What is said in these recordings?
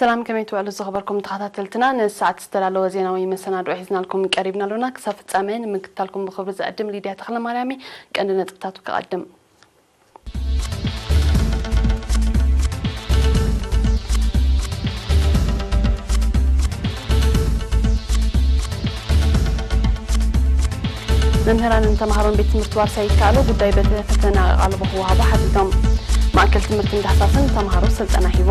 ሰላም፣ ከመይ ትውዕሉ ዝኸበርኩም ተኸታተልትና? ንሰዓት ዝተዳለወ ዜናዊ መሰናድኦ ሒዝናልኩም ቀሪብና ኣሎና። ክሳብ ፍጻሜ ንምክትታልኩም ብኽብሪ ዝዕድም ሊድያ ተኽለማርያም እየ። ቀንዲ ነጥብታቱ ከቐድም። መምህራንን ተምሃሮን ቤት ትምህርቲ ዋርሳይ ይከኣሎ ጉዳይ ቤተ ፈተነ ኣቓልቦ ክወሃቦ ሓቲቶም። ማእከል ትምህርትን ዳህሳስን ንተምሃሮ ስልጠና ሂቡ።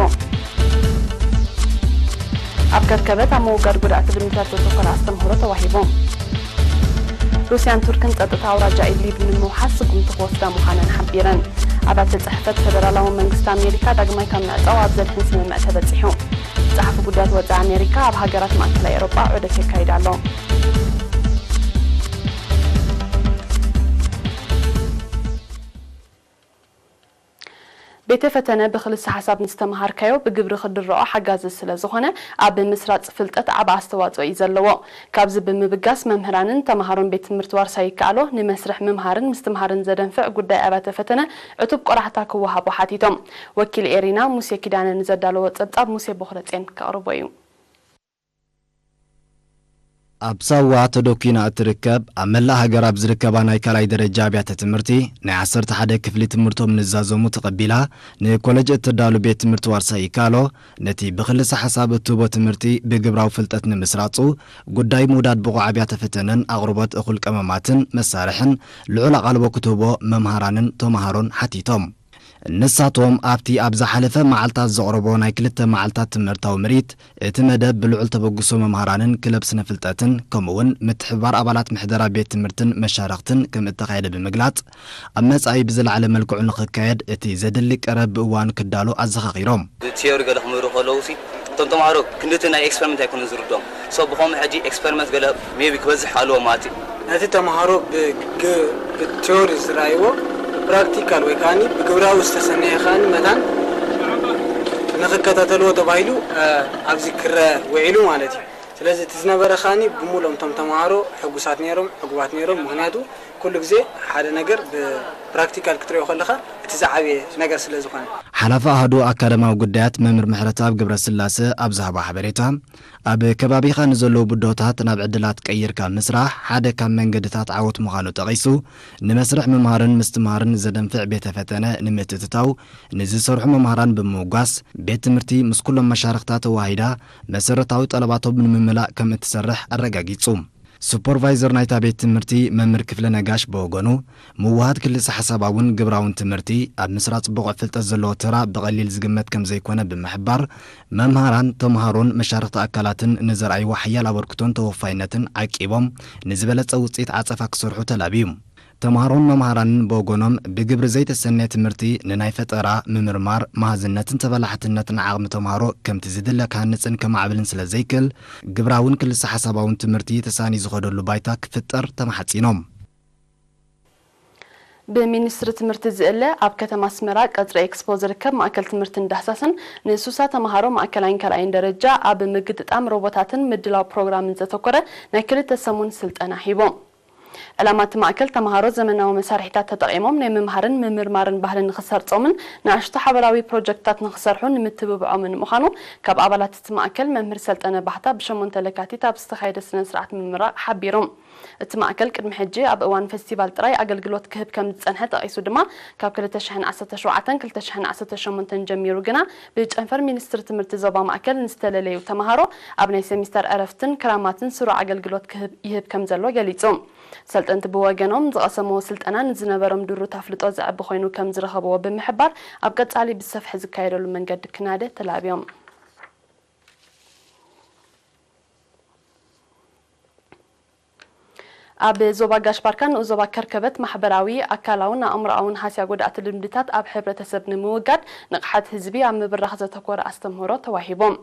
ኣብ ከርከበት ኣብ ምውጋድ ጉድኣት ልምድታት ዘተኮረ ኣስተምህሮ ተዋሂቡ። ሩስያን ቱርክን ጸጥታ ኣውራጃ ኢድሊብ ንምውሓስ ስጉምቲ ክወስዳ ምዃነን ሓቢረን። ኣብያተ ጽሕፈት ፈደራላዊ መንግስቲ ኣሜሪካ ዳግማይ ካብ ምዕጻው ኣብ ዘድሕን ስምምዕ ተበጺሑ። ጸሓፊ ጉዳያት ወጻኢ ኣሜሪካ ኣብ ሃገራት ማእከላይ ኤውሮጳ ዑደት የካይድ ኣሎ። ቤተ ፈተነ ብክልሰ ሓሳብ ንዝተምሃርካዮ ብግብሪ ክድረኦ ሓጋዚ ስለ ዝኾነ ኣብ ምስራጽ ፍልጠት ዓቢ ኣስተዋጽኦ እዩ ዘለዎ። ካብዚ ብምብጋስ መምህራንን ተምሃሮን ቤት ትምህርቲ ዋርሳይ ይከኣሎ ንመስርሕ ምምሃርን ምስትምሃርን ዘደንፍዕ ጉዳይ ኣብያተ ፈተነ ዕቱብ ቆራሕታ ክወሃቦ ሓቲቶም። ወኪል ኤሪና ሙሴ ኪዳነ ንዘዳለዎ ጸብጻብ ሙሴ ቦኽረጼን ከቕርቦ እዩ። ኣብ ሳዋ ተደኲና እትርከብ ኣብ መላእ ሃገር ኣብ ዝርከባ ናይ ካልኣይ ደረጃ ኣብያተ ትምህርቲ ናይ ዓሰርተ ሓደ ክፍሊ ትምህርቶም ንዛዘሙ ተቐቢላ ንኮለጅ እትዳሉ ቤት ትምህርቲ ዋርሳይ ይከኣሎ ነቲ ብክልሰ ሓሳብ እትህቦ ትምህርቲ ብግብራዊ ፍልጠት ንምስራጹ ጉዳይ ምውዳድ ብቑዕ ኣብያተ ፈተነን ኣቕርቦት እኹል ቀመማትን መሳርሕን ልዑል ኣቓልቦ ክትህቦ መምሃራንን ተምሃሮን ሓቲቶም። ንሳቶም ኣብቲ ኣብ ዝሓለፈ መዓልታት ዘቕረቦ ናይ ክልተ መዓልታት ትምህርታዊ ምርኢት፣ እቲ መደብ ብልዑል ተበግሶ መምሃራንን ክለብ ስነ-ፍልጠትን ከምኡ'ውን ምትሕብባር ኣባላት ምሕደራ ቤት ትምህርትን መሻርኽትን ከም እተኻየደ ብምግላጽ፣ ኣብ መጻኢ ብዝለዓለ መልክዑ ንኽካየድ እቲ ዘድሊ ቀረብ ብእዋኑ ክዳሎ ኣዘኻኺሮም። ቲዮሪ ገለ ክምህሩ ከለዉ ሲ እቶም ተምሃሮ ክንድቲ ናይ ኤክስፐሪመንት ኣይኮነን ዝርድኦም። ሶ ብኸምኡ ሕጂ ኤክስፐሪመንት ገለ ሜቢ ክበዝሕ ኣለዎ ማለት እዩ። ነቲ ተምሃሮ ብቲዮሪ ዝረኣይዎ ብፕራክቲካል ወይ ከዓኒ ብግብራዊ ዝተሰነየ ከዓኒ መታን ንኽከታተልዎ ተባሂሉ ኣብዚ ክረአ ውዒሉ ማለት እዩ። ስለዚ እቲ ዝነበረ ከዓኒ ብሙሉኦም እቶም ተምሃሮ ሕጉሳት ነይሮም፣ ዕጉባት ነይሮም። ምኽንያቱ ኩሉ ግዜ ሓደ ነገር ብፕራክቲካል ክትሪኦ ከለኻ እቲ ዝዓበየ ነገር ስለ ዝኾነ። ሓላፊ ኣሃዱ ኣካዳሚያዊ ጉዳያት መምህር ምሕረተኣብ ገብረስላሰ ኣብ ዝሃቦ ሓበሬታ፣ ኣብ ከባቢኻ ንዘለዉ ብድሆታት ናብ ዕድላት ቀይርካ ምስራሕ ሓደ ካብ መንገድታት ዓወት ምዃኑ ጠቒሱ፣ ንመስርሕ ምምሃርን ምስትምሃርን ዘደንፍዕ ቤተ ፈተነ ንምትእትታው ንዝሰርሑ መምሃራን ብምውጋስ፣ ቤት ትምህርቲ ምስ ኩሎም መሻርኽታ ተወሃሂዳ መሰረታዊ ጠለባቶም ንምምላእ ከም እትሰርሕ ኣረጋጊጹ። ሱፐርቫይዘር ናይታ ቤት ትምህርቲ መምህር ክፍለ ነጋሽ ብወገኑ፣ ምውሃድ ክልሰ ሓሳባውን ግብራውን ትምህርቲ ኣብ ምስራጽ ብቑዕ ፍልጠት ዘለዎ ተራ ብቐሊል ዝግመት ከም ዘይኮነ ብምሕባር፣ መምሃራን፣ ተምሃሮን መሻርኽቲ ኣካላትን ንዘርኣይዎ ሓያል ኣበርክቶን ተወፋይነትን ዓቂቦም ንዝበለጸ ውጽኢት ዓጸፋ ክሰርሑ ተላብዩ። ተምሃሮን መምሃራንን ብወገኖም፣ ብግብሪ ዘይተሰነየ ትምህርቲ ንናይ ፈጠራ፣ ምምርማር፣ መሃዝነትን ተበላሓትነትን ዓቕሚ ተምሃሮ ከምቲ ዝድለ ክሃንጽን ከማዕብልን ስለ ዘይክል፣ ግብራውን ክልሰ ሓሳባውን ትምህርቲ ተሳንዩ ዝኸደሉ ባይታ ክፍጠር ተማሓጺኖም። ብሚኒስትሪ ትምህርቲ ዝእለ ኣብ ከተማ ኣስመራ ቀጽሪ ኤክስፖ ዝርከብ ማእከል ትምህርትን ዳህሳስን ንሱሳ ተምሃሮ ማእከላይን ካልኣይን ደረጃ ኣብ ምግጥጣም ሮቦታትን ምድላው ፕሮግራምን ዘተኮረ ናይ ክልተ ሰሙን ስልጠና ሂቦም። ዕላማ እቲ ማእከል ተምሃሮ ዘመናዊ መሳርሒታት ተጠቒሞም ናይ ምምሃርን ምምርማርን ባህሊ ንኽሰርጾምን ንኣሽቱ ሓበራዊ ፕሮጀክትታት ንኽሰርሑ ንምትብብዖምን ምዃኑ ካብ ኣባላት እቲ ማእከል መምህር ሰልጠነ ባህታ ብሸሞንተ ለካቲት ኣብ ዝተኻየደ ስነ ስርዓት ምምራቕ ሓቢሩ። እቲ ማእከል ቅድሚ ሕጂ ኣብ እዋን ፈስቲቫል ጥራይ ኣገልግሎት ክህብ ከም ዝጸንሐ ጠቒሱ ድማ ካብ ክልተ ሽሕን ዓሰርተ ሸውዓተን ክልተ ሽሕን ዓሰርተ ሸሞንተን ጀሚሩ ግና ብጨንፈር ሚኒስትሪ ትምህርቲ ዞባ ማእከል ንዝተለለዩ ተምሃሮ ኣብ ናይ ሰሚስተር ዕረፍትን ክራማትን ስሩዕ ኣገልግሎት ክህብ ይህብ ከም ዘሎ ገሊጹ። ሰልጠንቲ ብወገኖም ዝቐሰምዎ ስልጠና ንዝነበሮም ድሩት ኣፍልጦ ዘዕቢ ኮይኑ ከም ዝረኸብዎ ብምሕባር ኣብ ቀጻሊ ብሰፍሒ ዝካየደሉ መንገዲ ክናደ ተላብዮም። ኣብ ዞባ ጋሽ ባርካ ንኡስ ዞባ ከርከበት ማሕበራዊ፣ ኣካላውን ኣእምሮኣውን ሃስያ ጎዳእቲ ልምድታት ኣብ ሕብረተሰብ ንምውጋድ ንቕሓት ህዝቢ ኣብ ምብራኽ ዘተኮረ ኣስተምህሮ ተዋሂቦም።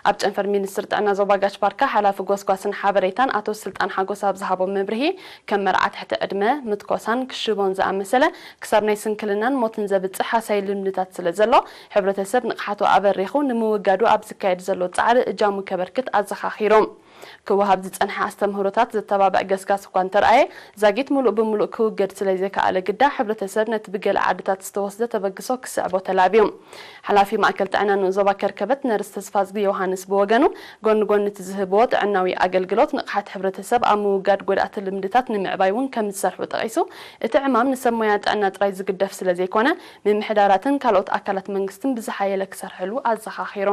ኣብ ጨንፈር ሚኒስትር ጥዕና ዞባ ጋሽ ባርካ ሓላፊ ጎስጓስን ሓበሬታን ኣቶ ስልጣን ሓጎስ ኣብ ዝሃቦ መብርሂ፣ ከም መርዓ ትሕቲ ዕድመ፣ ምትኮሳን ክሽቦን ዝኣመሰለ ክሳብ ናይ ስንክልናን ሞትን ዘብጽሕ ሃሳዪ ልምድታት ስለ ዘሎ፣ ሕብረተሰብ ንቕሓቱ ኣበሪኹ ንምውጋዱ ኣብ ዝካየድ ዘሎ ጻዕሪ እጃሙ ከበርክት ኣዘኻኺሮም። ክወሃብ ዝጸንሐ ኣስተምህሮታት ዘተባብዕ ገስጋስ እኳ እንተረኣየ፣ ዛጊት ምሉእ ብምሉእ ክውገድ ስለ ዘይከኣለ ግዳ፣ ሕብረተሰብ ነቲ ብገለ ዓድታት ዝተወስደ ተበግሶ ክስዕቦ ተላብዩ። ሓላፊ ማእከል ጥዕና ንኡስ ዞባ ከርከበት ነርስ ተስፋዝጊ ዮሃንስ ብወገኑ፣ ጎኒ ጎኒ እቲ ዝህብዎ ጥዕናዊ ኣገልግሎት፣ ንቕሓት ሕብረተሰብ ኣብ ምውጋድ ጎዳእቲ ልምድታት ንምዕባይ እውን ከም ዝሰርሑ ጠቒሱ፣ እቲ ዕማም ንሰብ ሞያ ጥዕና ጥራይ ዝግደፍ ስለ ዘይኮነ፣ ምምሕዳራትን ካልኦት ኣካላት መንግስትን ብዝሓየለ ክሰርሕሉ ኣዘኻኺሩ።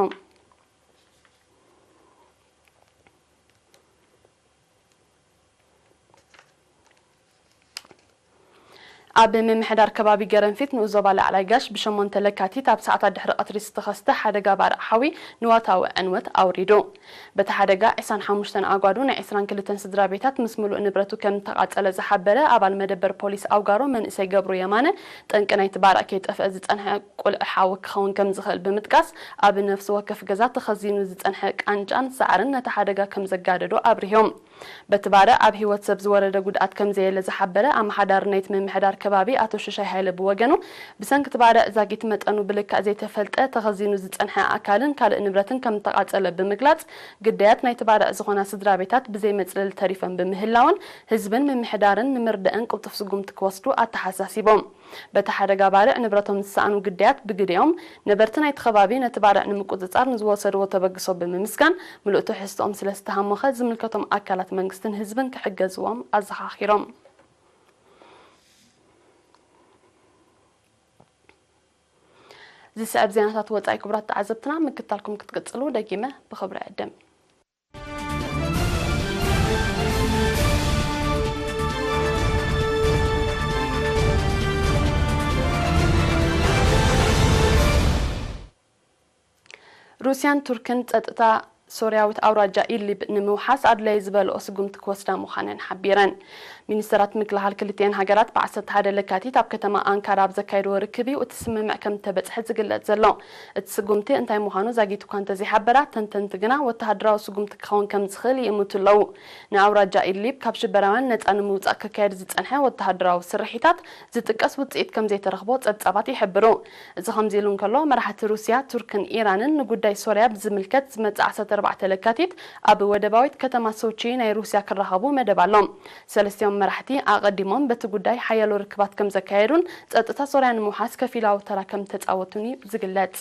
ኣብ ምምሕዳር ከባቢ ገረንፊት ንኡስ ዞባ ላዕላይ ጋሽ ብሸሞንተ ለካቲት ኣብ ሰዓታት ድሕሪ ቀትሪ ዝተኸስተ ሓደጋ ባርዕ ሓዊ ንዋታዊ ዕንወት ኣውሪዱ። በቲ ሓደጋ ዕስራን ሓሙሽተን ኣጓዱ ናይ ዕስራን ክልተን ስድራ ቤታት ምስ ምሉእ ንብረቱ ከም እተቓጸለ ዝሓበረ ኣባል መደበር ፖሊስ ኣውጋሮ መንእሰይ ገብሩ የማነ፣ ጠንቂ ናይቲ ባርዕ ከይጠፍአ ዝጸንሐ ቁልዒ ሓዊ ክኸውን ከም ዝኽእል ብምጥቃስ፣ ኣብ ነፍሲ ወከፍ ገዛ ተኸዚኑ ዝጸንሐ ቃንጫን ሳዕርን ነቲ ሓደጋ ከም ዘጋደዶ ኣብሪሆም። በቲ ባርዕ ኣብ ህይወት ሰብ ዝወረደ ጉድኣት ከም ዘየለ ዝሓበረ ኣመሓዳሪ ናይቲ ምምሕዳር ከባቢ ኣቶ ሽሻይ ሃይለ ብወገኑ፣ ብሰንኪ እቲ ባርዕ ዛጊት መጠኑ ብልክዕ ዘይተፈልጠ ተኸዚኑ ዝጸንሐ ኣካልን ካልእ ንብረትን ከም እተቓጸለ ብምግላጽ፣ ግዳያት ናይቲ ባርዕ ዝኾና ስድራ ቤታት ብዘይ መጽለሊ ተሪፈን ብምህላወን፣ ህዝብን ምምሕዳርን ንምርዳእን ቅልጡፍ ስጉምቲ ክወስዱ ኣተሓሳሲቦም። በቲ ሓደጋ ባርዕ ንብረቶም ዝሰኣኑ ግዳያት ብግዲኦም፣ ነበርቲ ናይቲ ከባቢ ነቲ ባርዕ ንምቁጽጻር ንዝወሰድዎ ተበግሶ ብምምስጋን፣ ምሉእ ትሕዝቶኦም ስለ ዝተሃሞኸ ዝምልከቶም ኣካላት መንግስትን ህዝብን ክሕገዝዎም ኣዘኻኺሮም። ዝስዕብ ዜናታት ወጻኢ ክቡራት ተዓዘብትና ምክታልኩም ክትቅጽሉ ደጊመ ብኽብሪ ዕድም። ሩስያን ቱርክን ጸጥታ ሶርያዊት ኣውራጃ ኢድሊብ ንምውሓስ ኣድላዪ ዝበልኦ ስጉምቲ ክወስዳ ምዃነን ሓቢረን። ሚኒስተራት ምክልኻል ክልቲኤን ሃገራት ብዓሰርተ ሓደ ለካቲት ኣብ ከተማ ኣንካራ ኣብ ዘካየድዎ ርክብ እዩ እቲ ስምምዕ ከም እተበጽሐ ዝግለጽ ዘሎ። እቲ ስጉምቲ እንታይ ምዃኑ ዛጊት እኳ እንተዘይሓበራ፣ ተንተንቲ ግና ወተሃደራዊ ስጉምቲ ክኸውን ከም ዝኽእል ይእምቱ ኣለዉ። ንኣውራጃ ኢድሊብ ካብ ሽበራውያን ነጻ ንምውጻእ ክካየድ ዝጸንሐ ወተሃደራዊ ስርሒታት ዝጥቀስ ውጽኢት ከም ዘይተረኽቦ ጸብጻባት ይሕብሩ። እዚ ከምዚ ኢሉ እንከሎ፣ መራሕቲ ሩስያ፣ ቱርክን ኢራንን ንጉዳይ ሶርያ ብዝምልከት ዝመጽእ ዓሰርተ ኣርባዕተ ለካቲት ኣብ ወደባዊት ከተማ ሶቺ ናይ ሩስያ ክራኸቡ መደብ ኣሎም። ሰለስቲኦም መራሕቲ ኣቐዲሞም በቲ ጉዳይ ሓያሎ ርክባት ከም ዘካየዱን ጸጥታ ሶርያ ንምውሓስ ከፊላዊ ተራ ከም ዝተጻወቱን እዩ ዝግለጽ።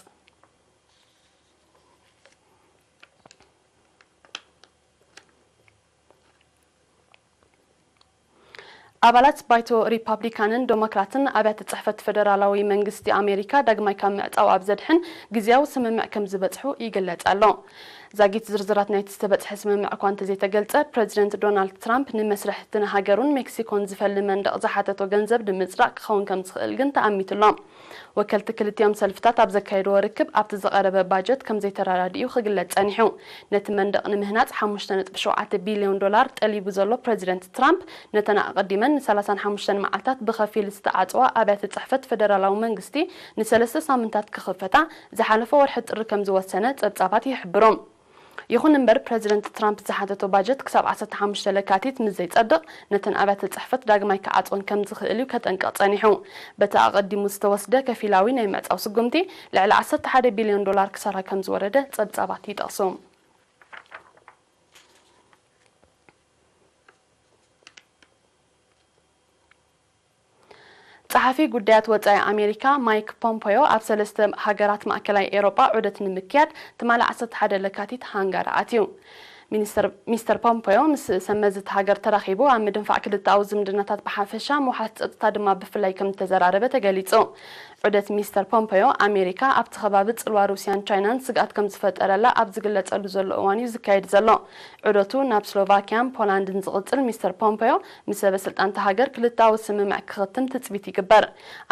ኣባላት ባይቶ ሪፓብሊካንን ዶሞክራትን ኣብያተ ጽሕፈት ፈደራላዊ መንግስቲ ኣሜሪካ ዳግማይ ካብ ምዕጻው ኣብ ዘድሕን ግዝያዊ ስምምዕ ከም ዝበጽሑ ይግለጽ ኣሎ። ዛጊት ዝርዝራት ናይቲ ዝተበጽሐ ስምምዕ እኳ እንተዘይተገልጸ፣ ፕረዚደንት ዶናልድ ትራምፕ ንመስርሕቲ ንሃገሩን ሜክሲኮን ዝፈሊ መንደቕ ዝሓተቶ ገንዘብ ንምጽዳቕ ክኸውን ከም ዝኽእል ግን ተኣሚቱ ኣሎ። ወከልቲ ክልቲኦም ሰልፍታት ኣብ ዘካየድዎ ርክብ፣ ኣብቲ ዝቐረበ ባጀት ከም ዘይተረዳድኡ ክግለጽ ጸኒሑ። ነቲ መንደቕ ንምህናጽ ሓሙሽተ ነጥቢ ሸውዓተ ቢልዮን ዶላር ጠሊቡ ዘሎ ፕረዚደንት ትራምፕ፣ ነተን ኣቐዲመን ንሰላሳን ሓሙሽተን መዓልታት ብኸፊል ዝተዓጽዋ ኣብያተ ጽሕፈት ፈደራላዊ መንግስቲ ንሰለስተ ሳምንታት ክኽፈታ ዝሓለፈ ወርሒ ጥሪ ከም ዝወሰነ ጸብጻባት ይሕብሩ። ይኹን እምበር፣ ፕረዚደንት ትራምፕ ዝሓተቶ ባጀት ክሳብ ዓሰርተ ሓሙሽተ ለካቲት ምስ ዘይጸድቕ፣ ነተን ኣብያተ ጽሕፈት ዳግማይ ክዓጽወን ከም ዝኽእል እዩ ከጠንቅቕ ጸኒሑ። በቲ ኣቐዲሙ ዝተወስደ ከፊላዊ ናይ ምዕጻው ስጉምቲ፣ ልዕሊ ዓሰርተ ሓደ ቢልዮን ዶላር ክሳራ ከም ዝወረደ ጸብጻባት ይጠቕሱ። ጸሓፊ ጉዳያት ወጻኢ ኣሜሪካ ማይክ ፖምፖዮ ኣብ ሰለስተ ሃገራት ማእከላይ ኤውሮጳ ዑደት ንምክያድ ትማሊ ዓሰርተ ሓደ ለካቲት ሃንጋሪ ኣትዩ። ሚኒስተር፣ ሚስተር ፖምፖዮ ምስ ሰመዝቲ ሃገር ተራኺቡ ኣብ ምድንፋዕ ክልተኣዊ ዝምድናታት ብሓፈሻ ምውሓስ ጸጥታ ድማ ብፍላይ ከም ዝተዘራረበ ተገሊጹ። ዑደት ሚስተር ፖምፖዮ ኣሜሪካ ኣብቲ ከባቢ ጽልዋ ሩስያን ቻይናን ስግኣት ከም ዝፈጠረላ ኣብ ዝግለጸሉ ዘሎ እዋን እዩ ዝካየድ ዘሎ። ዑደቱ ናብ ስሎቫኪያን ፖላንድን ዝቕጽል ሚስተር ፖምፖዮ ምስ ሰበ ስልጣን እታ ሃገር ክልተኣዊ ስምምዕ ክኽትም ትጽቢት ይግበር።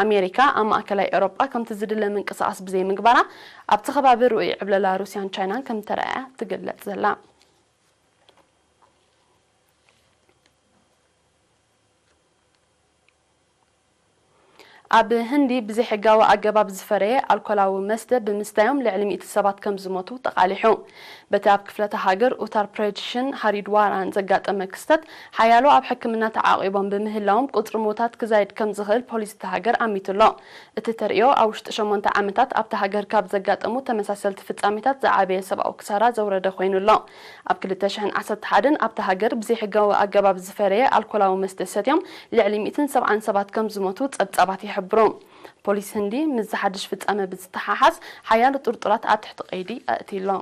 ኣሜሪካ ኣብ ማእከላይ ኤውሮጳ ከምቲ ዝድለ ምንቅስቓስ ብዘይምግባራ ኣብቲ ከባቢ ርኡይ ዕብለላ ሩስያን ቻይናን ከም ተረኣያ ትግለጽ ዘላ። ኣብ ህንዲ ብዘይሕጋዊ ኣገባብ ዝፈረየ ኣልኮላዊ መስተ ብምስታዮም ልዕሊ ሚእቲ ሰባት ከም ዝሞቱ ተቓሊሑ። በቲ ኣብ ክፍለተ ሃገር ኡታር ፕሬድሽን ሃሪድዋራን ዘጋጠመ ክስተት፣ ሓያሎ ኣብ ሕክምና ተዓቒቦም ብምህላዎም ቁጽሪ ሞታት ክዛይድ ከም ዝኽእል ፖሊስ እቲ ሃገር ኣሚቱ ኣሎ። እቲ ተርእዮ ኣብ ውሽጢ ሸሞንተ ዓመታት ኣብታ ሃገር ካብ ዘጋጠሙ ተመሳሰልቲ ፍጻሜታት ዝዓበየ ሰብኣዊ ክሳራ ዘውረደ ኮይኑ ኣሎ። ኣብ ክልተ ሽሕን ዓሰርተ ሓደን ኣብታ ሃገር ብዘይሕጋዊ ኣገባብ ዝፈረየ ኣልኮላዊ መስተ ሰትዮም ልዕሊ ሚእትን ሰብዓን ሰባት ከም ዝሞቱ ጸብጻባት ይሕብሩ። ፖሊስ ህንዲ ምስዚ ሓድሽ ፍጻመ ብዝተሓሓዝ ሓያሎ ጥርጡራት ኣብ ትሕቲ ቀይዲ ኣእትዩ ኣሎ።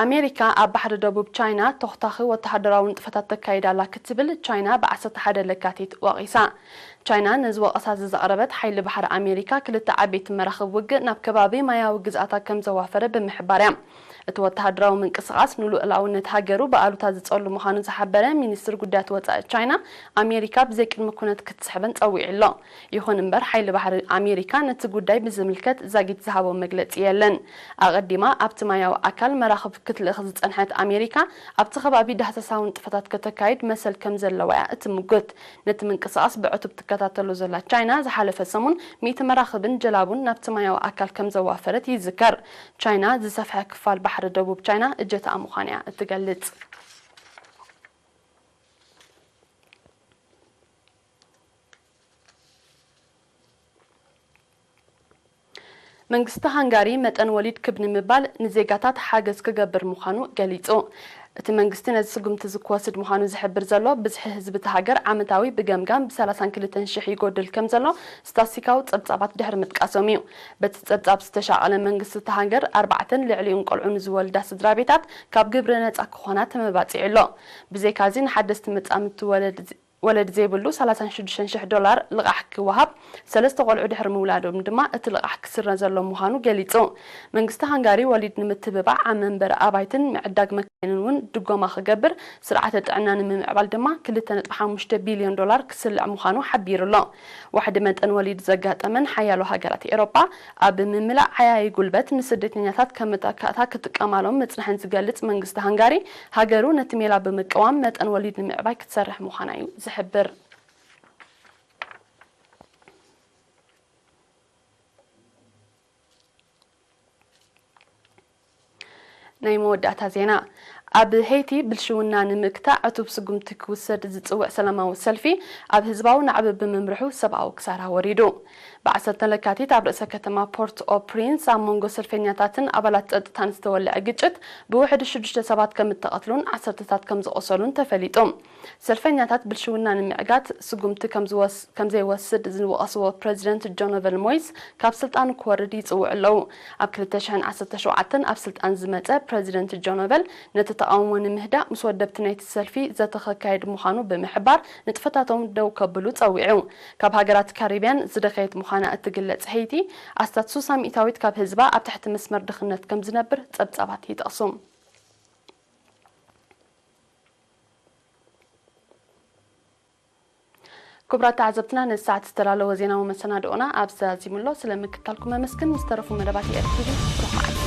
ኣሜሪካ ኣብ ባሕሪ ደቡብ ቻይና ተኹታኺ ወተሃደራዊ ንጥፈታት ተካይድ ኣላ ክትብል ቻይና ብ ዓሰርተ ሓደ ለካቲት ወቒሳ። ቻይና ነዚ ወቐሳ እዚ ዘቕረበት ሓይሊ ባሕሪ ኣሜሪካ ክልተ ዓበይቲ መራኽብ ውግእ ናብ ከባቢ ማያዊ ግዝኣታ ከም ዘዋፈረ ብምሕባር እያ። እቲ ወተሃደራዊ ምንቅስቓስ ንልኡላውነት ሃገሩ ብኣሉታ ዝጸሉ ምዃኑ ዝሓበረ ሚኒስትር ጉዳያት ወጻኢ ቻይና፣ ኣሜሪካ ብዘይ ቅድመ ኩነት ክትስሕበን ጸዊዑ ኣሎ። ይኹን እምበር፣ ሓይሊ ባሕሪ ኣሜሪካ ነቲ ጉዳይ ብዝምልከት ዛጊት ዝሃቦ መግለጺ የለን። ኣቐዲማ ኣብቲ ማያዊ ኣካል መራኽብ ክትልእኽ ዝጸንሐት ኣሜሪካ፣ ኣብቲ ከባቢ ዳህሳሳዊ ንጥፈታት ከተካይድ መሰል ከም ዘለዋ እያ እትምጉት። ነቲ ምንቅስቓስ ብዕቱብ ትከታተሎ ዘላ ቻይና፣ ዝሓለፈ ሰሙን ሚእቲ መራኽብን ጀላቡን ናብቲ ማያዊ ኣካል ከም ዘዋፈረት ይዝከር። ቻይና ዝሰፍሐ ክፋል ባሕሪ ደቡብ ቻይና እጀታኣ ምዃኑ እያ እትገልጽ። መንግስቲ ሃንጋሪ መጠን ወሊድ ክብ ንምባል ንዜጋታት ሓገዝ ክገብር ምዃኑ ገሊጹ። እቲ መንግስቲ ነዚ ስጉምቲ እዚ ክወስድ ምዃኑ ዝሕብር ዘሎ፣ ብዝሒ ህዝቢ እቲ ሃገር ዓመታዊ ብገምጋም ብ ሰላሳን ክልተን ሽሕ ይጎድል ከም ዘሎ ስታስቲካዊ ጸብጻባት ድሕሪ ምጥቃሶም እዩ። በቲ ጸብጻብ ዝተሻቐለ መንግስቲ እቲ ሃገር፣ ኣርባዕተን ልዕሊኡን ቆልዑ ንዝወልዳ ስድራ ቤታት ካብ ግብሪ ነጻ ክኾና ተመባጺዑ ኣሎ። ብዘይካዚ፣ ንሓደስቲ መጻምድቲ ወለድ ወለድ ዘይብሉ ሰላሳን ሽዱሽተን ሽሕ ዶላር ልቓሕ ክወሃብ፣ ሰለስተ ቆልዑ ድሕሪ ምውላዶም ድማ እቲ ልቓሕ ክስረዘሎም ምዃኑ ገሊጹ። መንግስቲ ሃንጋሪ ወሊድ ንምትብባዕ ኣብ መንበሪ ኣባይትን ምዕዳግ መካይንን እውን ድጎማ ክገብር፣ ስርዓተ ጥዕና ንምምዕባል ድማ ክልተ ነጥቢ ሓሙሽተ ቢልዮን ዶላር ክስልዕ ምዃኑ ሓቢሩ ኣሎ። ዋሕዲ መጠን ወሊድ ዘጋጠመን ሓያሎ ሃገራት ኤውሮጳ ኣብ ምምላእ ዓያዪ ጉልበት ንስደተኛታት ከም መተካእታ ክጥቀማሎም ምጽንሐን ዝገልጽ መንግስቲ ሃንጋሪ፣ ሃገሩ ነቲ ሜላ ብምቅዋም መጠን ወሊድ ንምዕባይ ክትሰርሕ ምዃና እዩ ዝሕብር። ናይ መወዳእታ ዜና። ኣብ ሄይቲ ብልሽውና ንምግታእ ዕቱብ ስጉምቲ ክውሰድ ዝጽውዕ ሰላማዊ ሰልፊ ኣብ ህዝባዊ ናዕቢ ብምምርሑ ሰብኣዊ ክሳራ ወሪዱ። ብ ዓሰርተ ለካቲት ኣብ ርእሰ ከተማ ፖርት ኦ ፕሪንስ ኣብ መንጎ ሰልፈኛታትን ኣባላት ጸጥታን ዝተወልዐ ግጭት ብውሕዲ ሽዱሽተ ሰባት ከም እተቐትሉን ዓሰርተታት ከም ዝቖሰሉን ተፈሊጡ። ሰልፈኛታት ብልሽውና ንምዕጋት ስጉምቲ ከም ዝወስ-፣ ከም ዘይወስድ ዝወቐስዎ ፕረዚደንት ጆኖቨል ሞይስ ካብ ስልጣኑ ክወርድ ይጽውዑ ኣለዉ። ኣብ ክልተ ሽሕን ዓሰርተ ሸውዓተን ኣብ ስልጣን ዝመጸ ፕረዚደንት ጆኖቨል ነቲ ተቓውሞ ንምህዳእ ምስ ወደብቲ ናይቲ ሰልፊ ዘተ ከካየድ ምዃኑ ብምሕባር ንጥፈታቶም ደው ከብሉ ጸዊዑ። ካብ ሃገራት ካሪብያን ዝደኸየት ምዃና እትግለጽ ሄይቲ ኣስታት ሱሳ ሚእታዊት ካብ ህዝባ ኣብ ትሕቲ መስመር ድኽነት ከም ዝነብር ጸብጻባት ይጠቕሱ። ክቡራት ተዓዘብትና፣ ነዚ ሰዓት ዝተዳለወ ዜናዊ መሰናድኦና ኣብዚ ዛዚሙ ኣሎ። ስለ ምክትታልኩም ኣመስግን። ምስ ተረፉ መደባት ኤር ቲ ቪ ብሩኽ መዓልቲ።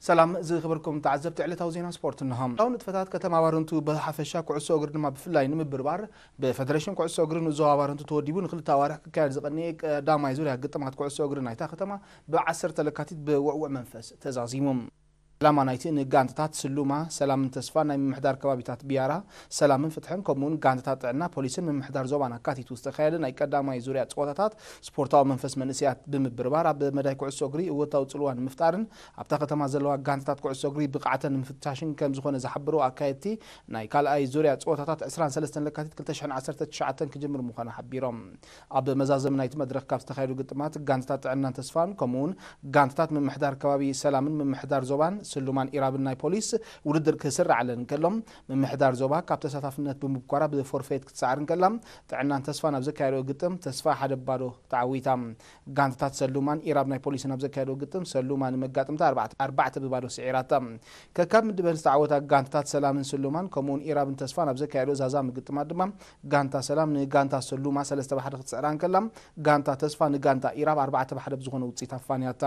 ሰላም ዝኸበርኩም ተዓዘብቲ፣ ዕለታዊ ዜና ስፖርት እንሆ። ኣብ ንጥፈታት ከተማ ባረንቱ ብሓፈሻ፣ ኩዕሶ እግሪ ድማ ብፍላይ ንምብርባር፣ ብፌደሬሽን ኩዕሶ እግሪ ንዞባ ባረንቱ ተወዲቡ ንክልተ ኣዋርሕ ክካየድ ዝቐነየ ቀዳማይ ዙርያ ግጥማት ኩዕሶ እግሪ ናይታ ከተማ ብዓሰርተ ለካቲት ብውዕዉዕ መንፈስ ተዛዚሙ። ዕላማ ናይቲ ንጋንታታት ስሉማ፣ ሰላምን ተስፋን ናይ ምምሕዳር ከባቢታት ቢያራ፣ ሰላምን ፍትሕን ከምኡውን ጋንታታት ጥዕና ፖሊስን ምምሕዳር ዞባን ኣካቲቱ ዝተኻየደ ናይ ቀዳማይ ዙርያ ፀወታታት ስፖርታዊ መንፈስ መንእሰያት ብምብርባር ኣብ መዳይ ኩዕሶ እግሪ እወታዊ ፅልዋ ንምፍጣርን ኣብታ ከተማ ዘለዋ ጋንታታት ኩዕሶ እግሪ ብቕዓተን ንምፍታሽን ከም ዝኾነ ዝሓበሩ ኣካየድቲ፣ ናይ ካልኣይ ዙርያ ፀወታታት ዕስራን ሰለስተን ለካቲት ክልተ ሽሕን ዓሰርተ ትሽዓተን ክጅምር ምዃኑ ሓቢሮም። ኣብ መዛዘሚ ናይቲ መድረኽ ካብ ዝተኻየዱ ግጥማት ጋንታታት ጥዕናን ተስፋን ከምኡውን ጋንታታት ምምሕዳር ከባቢ ሰላምን ምምሕዳር ዞባን ስሉማን ኢራብን ናይ ፖሊስ ውድድር ክስራዓለን እንከሎ፣ ምምሕዳር ዞባ ካብ ተሳታፍነት ብምብኳራ ብፎርፌት ክትሰዓር እንከላ፣ ጥዕናን ተስፋን ኣብ ዘካየደኦ ግጥም ተስፋ ሓደ ባዶ ተዓዊታ። ጋንታታት ሰሉማን ኢራብ ናይ ፖሊስን ኣብ ዘካየደኦ ግጥም ሰሉማ ንመጋጥምታ ኣርባዕተ ብባዶ ስዒራታ። ከካብ ምድበን ዝተዓወታ ጋንታታት ሰላምን ስሉማን ከምኡውን ኢራብን ተስፋን ኣብ ዘካየደኦ ዛዛሚ ግጥማት ድማ ጋንታ ሰላም ንጋንታ ሰሉማ ሰለስተ ብሓደ ክትስዕራ እንከላ፣ ጋንታ ተስፋ ንጋንታ ኢራብ ኣርባዕተ ብሓደ ብዝኾነ ውፅኢት ኣፋንያታ።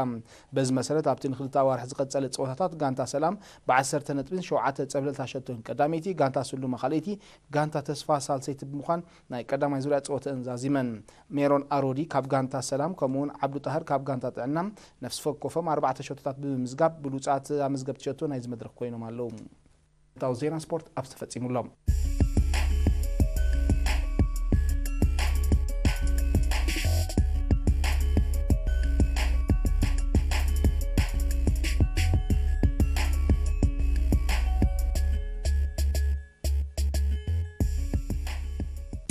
በዚ መሰረት ኣብቲ ንክልተ ኣዋርሕ ዝቐጸለ ፀወታታት ጋንታ ሰላም ብዓሰርተ ነጥብን ሸውዓተ ፀብለልታ ሸቶን ቀዳመይቲ፣ ጋንታ ስሉማ ካልኣይቲ፣ ጋንታ ተስፋ ሳልሰይቲ ብምዃን ናይ ቀዳማይ ዙርያ ፀወተን ዛዚመን። ሜሮን ኣሮዲ ካብ ጋንታ ሰላም ከምኡውን ዓብዱ ጣህር ካብ ጋንታ ጥዕና ነፍሲ ወከፎም ኣርባዕተ ሸቶታት ብምምዝጋብ ብሉፃት ኣመዝገብቲ ሸቶ ናይዚ መድረኽ ኮይኖም ኣለዉ። እታው ዜና ስፖርት ኣብዚ ተፈጺሙ ኣሎ።